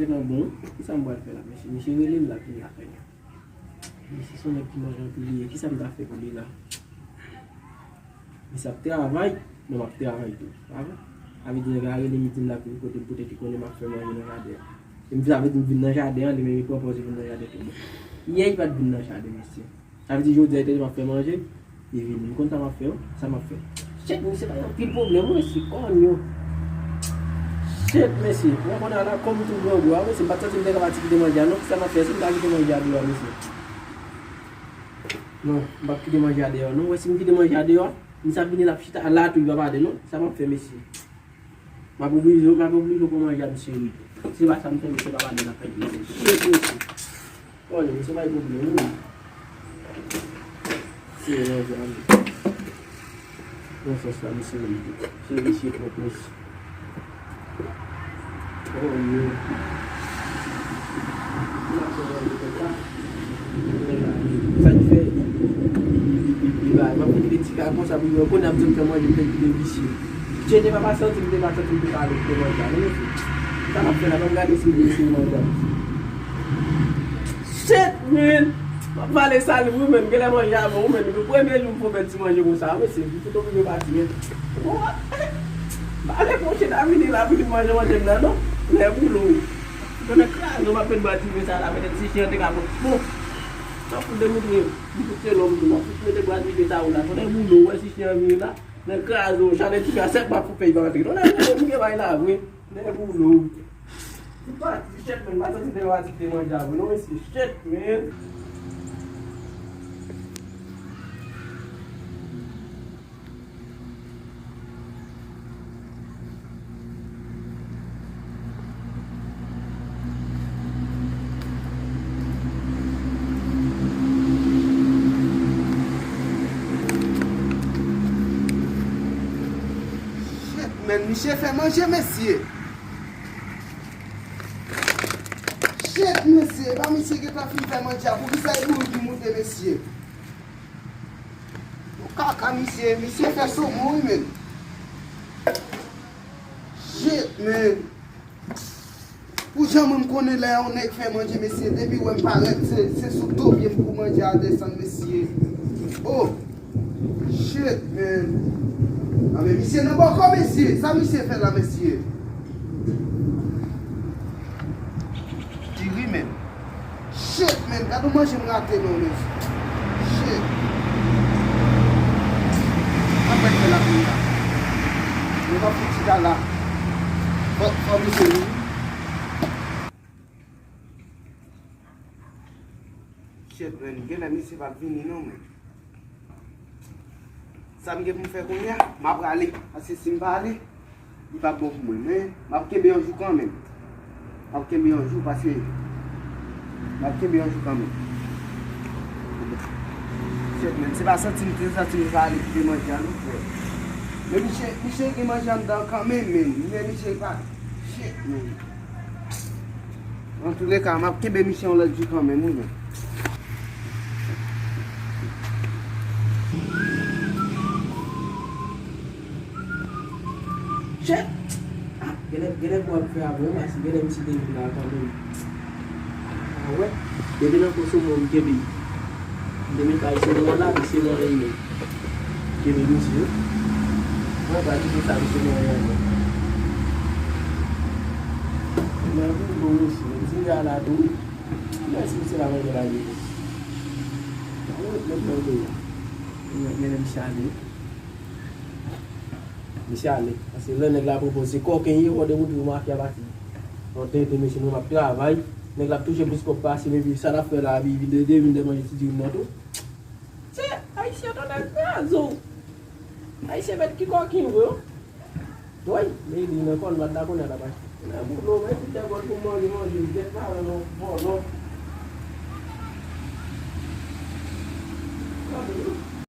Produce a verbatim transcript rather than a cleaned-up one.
Tèlman bon, kisa m pral fè la, mesye? Misye rele m la, vin lakay mwen. Misye se yon nèg ki manje anpil li ye, kisa m ta fè pou li la? Misye ap travay, mwen m ap travay tou, pa vre? Sa vle di nèg la rele m, li di m l ap vin kote m, poutèt li konnen m ap fè manje nan jaden an. E m vin, sa vle di m vin nan jaden an, li menm li pran pòz li vin nan jaden tou. Bon, yè li pa t vin nan jaden, mesye. Sa vle di jodi a, li te di m ap fè manje, li vini. M konn sa m ap fè, wi. Sa m ap fè? Shit, misye bay anpil pwoblèm, wi, mesye, kònyo. Shit, mesye, mwen konn ala kòm tou grangou a, mesye, m pa t santi m te kapab kite manje a, non, kisa m ap fè, si m ta kite manje a deyò, mesye? Non, m p ap kite manje a deyò, non, wè, si m kite manje a deyò, misye ap vini, l ap chita la tou, li p ap ale, non, sa m ap fè, mesye? M ap oblije, m ap oblije pran manje a misye wi. Se pa sa m fè, misye pa pale lakay misye. Shit, mesye. Kònye, misye bay pwoblèm wi. Se manje a wi. Nan sans la, misye wi. Se visye twòp, mesye. Kònye. Sa k fè li, li, li, li, li, li bay. M ap kite ti kaka konsa pou yo konnen ap di m fè manje, m fè kite visye. Che te pa pa santi m, te pa santi m te pale pou manje a, non, mesye. Sa m ap fè la, ban m gade si m vle eseye manje a. Shit, man! M ap pale salim, wi, menm, genlè manje a bon, wi, menm, depi premye jou m fè yon bèl ti manje konsa, mesye, m fout oblije pati, men. Pale pou che ta vini la, pou li manje, manje m nan, non? Lè boulon. Tonnè kraze w, m ap met bwa diven sa la, petèt si chen an te ka bon. Bon, m ap fout demoutre, m fout se lòm tou, m ap fout mete bwa diven sa ou la. Tonnè boule w, wè si chen an vini la, nan kraze w, chanèl ti a sèk m ap fout fè y pa antre. Tonnè boule w, m gen bay la vre. Tonnè boule w. Ou pati, shit, man, m pa santi te pati te manje a vre, non, mesye, shit, man. Shit, man, misye fè manje, mesye. Shit, mesye, e pa misye gentan fin fè manje a, poukisa e boul ki moute, mesye? Yon kaka misye, misye fè somon wi, menn. Shit, menn. Pou jan mwen m konnen lè yon nèg fè manje, mesye, depi wè m parèt, se, se sou do pye m pou manje a desann, mesye. Oh! Shit, menn. A, men misye nan bòkò, mesye. Sa misye fè la, mesye? Diri, menn. Shit, man, gad yon manje m rate non, men. Shit. Sa mwen fè la kounye a? Mwen pa fouti la la. Fò, fò misye vini. Shit, man, genlè misye p ap vini non, men. Sa m gen pou m fè kounye a? M ap prale. Paske si m pa ale, li p ap bon pou mwen. Men, m ap kenbe yon jou kanmenm. M ap kenbe yon jou paske m ap kenbe yon jou kanmenm. Shit, man. Se pa santi m te santi m pa ale kite manje a, non, frè. Men misye, misye gen manje anndan kanmenm, men. Men misye pa. Shit, man. Antouleka, m ap kenbe misye yon lòt jou kanmenm, wi, men. Shit! Ah, genlè, genlè pou ap fè avè w, paske genlè misye te vin la kanmenm. Ah, wè, depi nan konsomo m kenbe. M te met bay se mwen la, misye mwen rele. Kenbe misye. Mwen pa kite sa misye mwen rele. Mwen pou bon misye, m di la la tou. Mèsi misye la mwen la ye. Mwen met mwen de. Mwen, mwen, misye ale. Misye ale. Paske lè nèg la pwopoze kòkenn ye, wè de ou tou mafya pati. Yon tenten mesye nou ap travay. Nèg la ap touche plis kòb pase m epi sa n ap fè la, epi vin de, de vin de manje ti diri m nan tou. Se ayisyen tonnè kraze w. Ayisyen mèt ki kòkenn vre w. Woy, men li nan kòn bat la kounye a l ap achte. Nan boulon, men tout lè vòl pou manje, manje, m gen pale non, vòlò. Tande, wi.